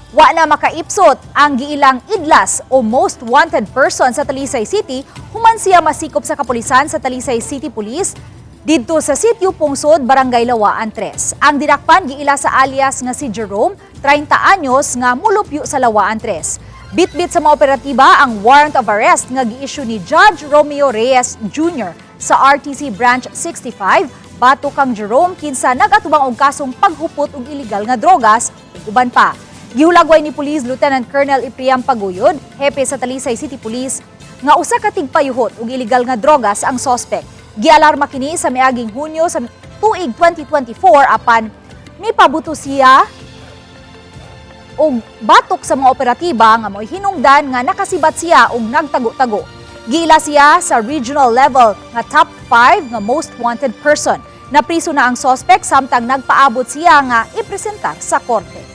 Wa na makaipsot ang giilang idlas o most wanted person sa Talisay City human siya masikop sa kapulisan sa Talisay City Police didto sa Sitio Pungsod, Barangay Lawaan 3. Ang dinakpan giila sa alias nga si Jerome, 30 anyos, nga mulupyo sa Lawaan 3. Bitbit sa mga operatiba ang warrant of arrest nga gi-issue ni Judge Romeo Reyes Jr. sa RTC Branch 65 batok kang Jerome, kinsa nagatubang og kasong paghupot og illegal nga drogas ug uban pa. Gihulagway ni Police Lieutenant Colonel Ephraim Paguyod, hepe sa Talisay City Police, nga usa ka tigpayuhot og illegal nga drogas ang sospek. Gialarma kini sa miaging Hunyo sa tuig 2024, apan mipabuto siya og batok sa mga operatiba nga mo'y hinungdan nga nakasibat siya og nagtago-tago. Giila siya sa regional level nga top 5 nga most wanted person. Napriso na ang sospek samtang nagpaabot siya nga ipresentar sa korte.